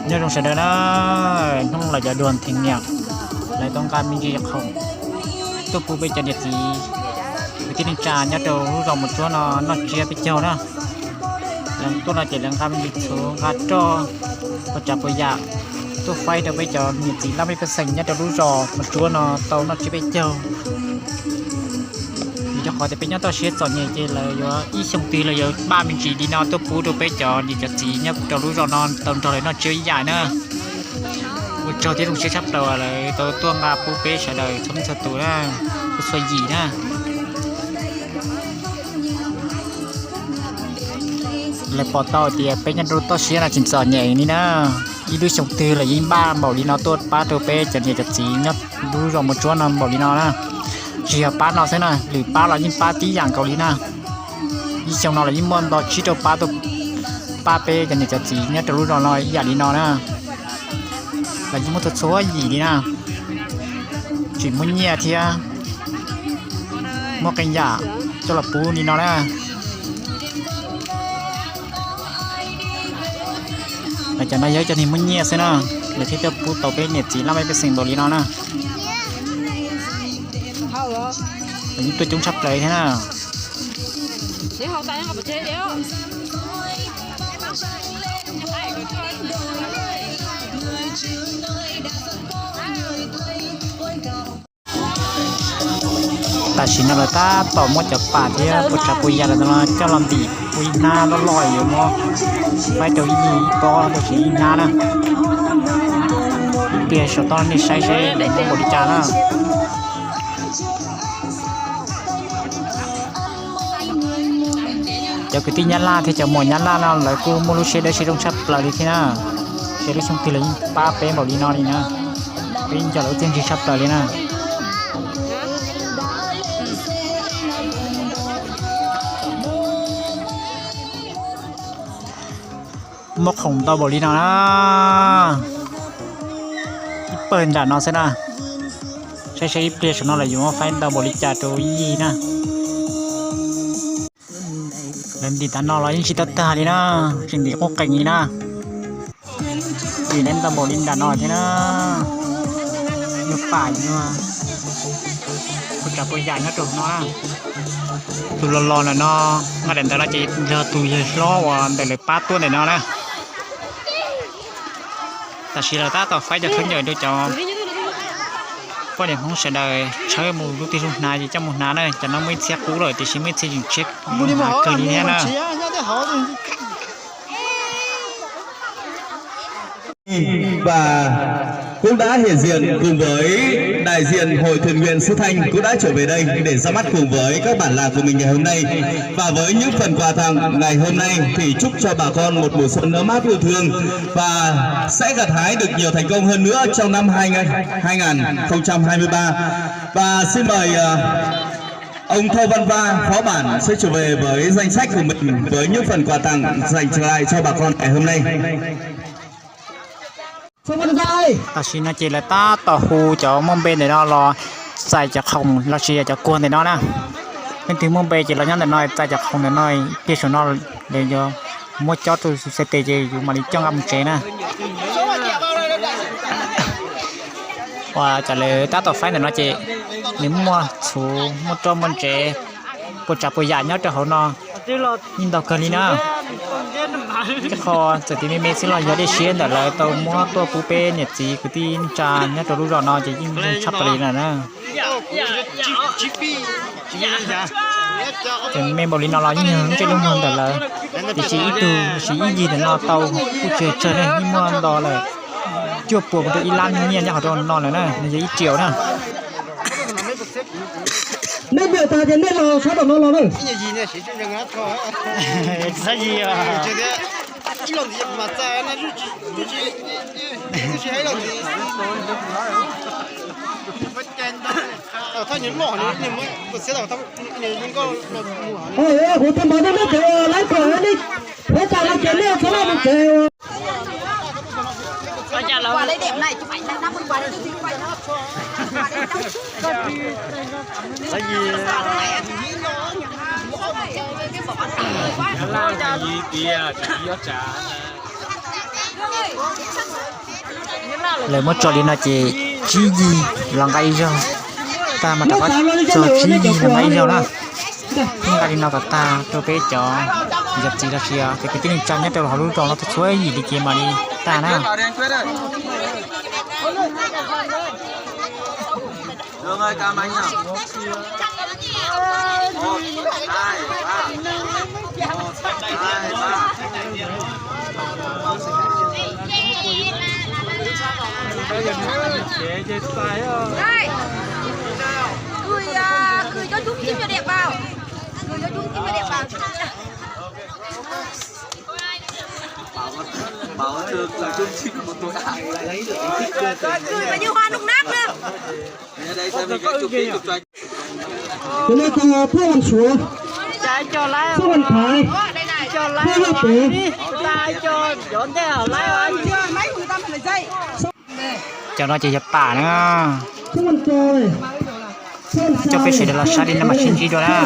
Nyob zoo sawv daws na, hnub no lawv cov duas theem niam lawv tau nqa me ntsis khoom tuaj pub peb cov niam txiv kwv tij neej tsa nyob rau lub zos Mos Tsuab no noj tsiab peb caug na. Lawv tuaj no ces lawv nqa me ntsis txhuv nqa roj puas tsav puas yam tuaj faib rau peb cov niam txiv laj mej pej xeem nyob rau lub zos Mos Tsuab no tau noj tsiab peb caug. Vim rau qhov tias peb nyob toj siab txom nyem ces lawv yuav ib xyoo twg lawv yuav npaj me ntsis li no tuaj pub rau peb cov niam cov txiv nyob rau lub zos no tau nrog lawv noj tsiab ib yam na. Ua tsaug thiab zoo siab tshaj plaws lawv tau tuaj nqa pub peb sawv daws txhua leej txhua tus na, txhua yim na. Lawv pom tau tias peb nyob rau toj siab no tseem txom nyem li na, ib lub xyoo twg lawv yeej npaj npaum li no tuaj pab rau peb cov niam cov txiv nyob lub zos Mos Tsuab no npaum li no na. Tsis yog pab no xwb na, lwm pab los yeej pab tib yam nkaus li na. Ib xyoo no lawv yeej muaj nto tsib rau pab tuaj pab peb cov niam cov txiv nyob rau lub zos no ib yam li no na. Lawv yeej muaj txhua txhua yim li na, tsis muaj nyiaj thiab muaj qee yam coj los pub li no na. Lawv cov no yog cov neeg muaj nyiaj xwb na, lawv thiaj tuaj pub tau peb niam txiv laj mej pej xeem npaum li no na. Lawv yeej tuaj coob tshaj plaws thiab na. Tam sim no lawv tab tom muab cov pam thiab puas tsav puas yam lawm no coj los ntim ua ib hnab loj loj yuav muab faib rau ib yig ib pob rau ib hnab na. Ib pliag saum toj nej saib seb lawv muab npaum li cas na. Cov kwv tij Nyab Laj thiab cov muam Nyab Laj no lawv kuj muaj lub siab dawb siab zoo tshaj plaws li thiab na. Seb lub xyoo twg lawv yeej pab peb npaum li no li na. Peb nco lawv lub txiaj ntsig tshaj plaws li na. Muaj khoom ntau npaum li no na. Ib pawg nram no xwb na. Saib saib ib pliag saum no lawv yuav muab faib ntau npaum li cas rau ib yig na. Lawv ntim tas no los yeej tsis tau tag li na, tseem ntim qub qees li na. Ntim lawv ntau npaum li nram no thiab na. Nyuag pam nyuag puas tsav puas yam nyob rau no na. Tus los los ntawm no, nqa daim ntawv no ces yog tus yawg hlob uas ntawm lawv pab tuaj ntawm no na. Tam sim lawv tab tom faib cov khaub ncaws rau cov poj niam Hmoob sawv daws tshawb mus lub twg lub hnav ces coj mus hnav na. Cov no muaj ib txhia qub lawm tiam sis muaj ib txhia tseem tshiab hnav kawg li thiab na. Và cũng đã hiện diện cùng với đại diện Hội Thiện nguyện Sư Thanh cũng đã trở về đây để ra mắt cùng với các bản làng của mình ngày hôm nay. Và với những phần quà tặng ngày hôm nay thì chúc cho bà con một mùa xuân ấm áp yêu thương và sẽ gặt hái được nhiều thành công hơn nữa trong năm hai, 2023. Và xin mời ờ, ông Thâu Văn Va, phó bản sẽ trở về với danh sách của mình với những phần quà tặng dành lại cho bà con ngày hôm nay. Tam sim no ces lawv tab tom hu cov muaj npe ntawm no los txais cov khoom los sis yog cov kuag ntawm no na. Leej twg muaj npe ces los nyob ntawm no txais cov khoom ntawm no, ib pliag saum no lawv yuav muab cob rau xwb tes ces yus mam li coj nqa mus tsev na. Uas cov lawv tab tom faib ntawm no ces nws muaj txhuv, muaj roj, muaj ntsev, puas tsav puas yam nyob rau hauv no yeej ntau kawg li na. Ib qho txawm tias me me xwb los yog dej siab ntawm lawv tau muab tuaj pub peb niam txiv kwv tij neej tsa nyob rau lub zos no ces yeej zoo tshaj plaws li na. Tseem me npaum li no los yeej yog ntsej lub muag ntawm lawv, tiam sis ib tug sis ib yig ntawm no tau kuj tsis tsawg ne, yeej muaj nto lawm cuaj puas mus rau ib lab nyiaj nyob hauv rau no lawm na, nws yog ib triệu na. Nej biam tas ces nej los sab tom no los na. Ua, kuv tus npawg nej muab tsev ua lawv kom nej huab tas no ces nej txhob loj mus tsev ua. Laj yi tias tsis yob tsav. Lawv muab tso li no ces tsib yig los nqa ib zaug, tag mas rov qab txog tsib yig los nqa ib zaug na. Muab nqa li no kom tag rau peb cov yawm txiv los sis cov kwv tij neej tsa nyob rau hauv lub zos no txhua yim li ces mam li tag na. Cov no cov phab Vam Suav, phab Vam Thaiv, phab Yaj Pem, cov no ces yog pam na. Coj peb sawv daws los saib li no mam sib ntsib dua na.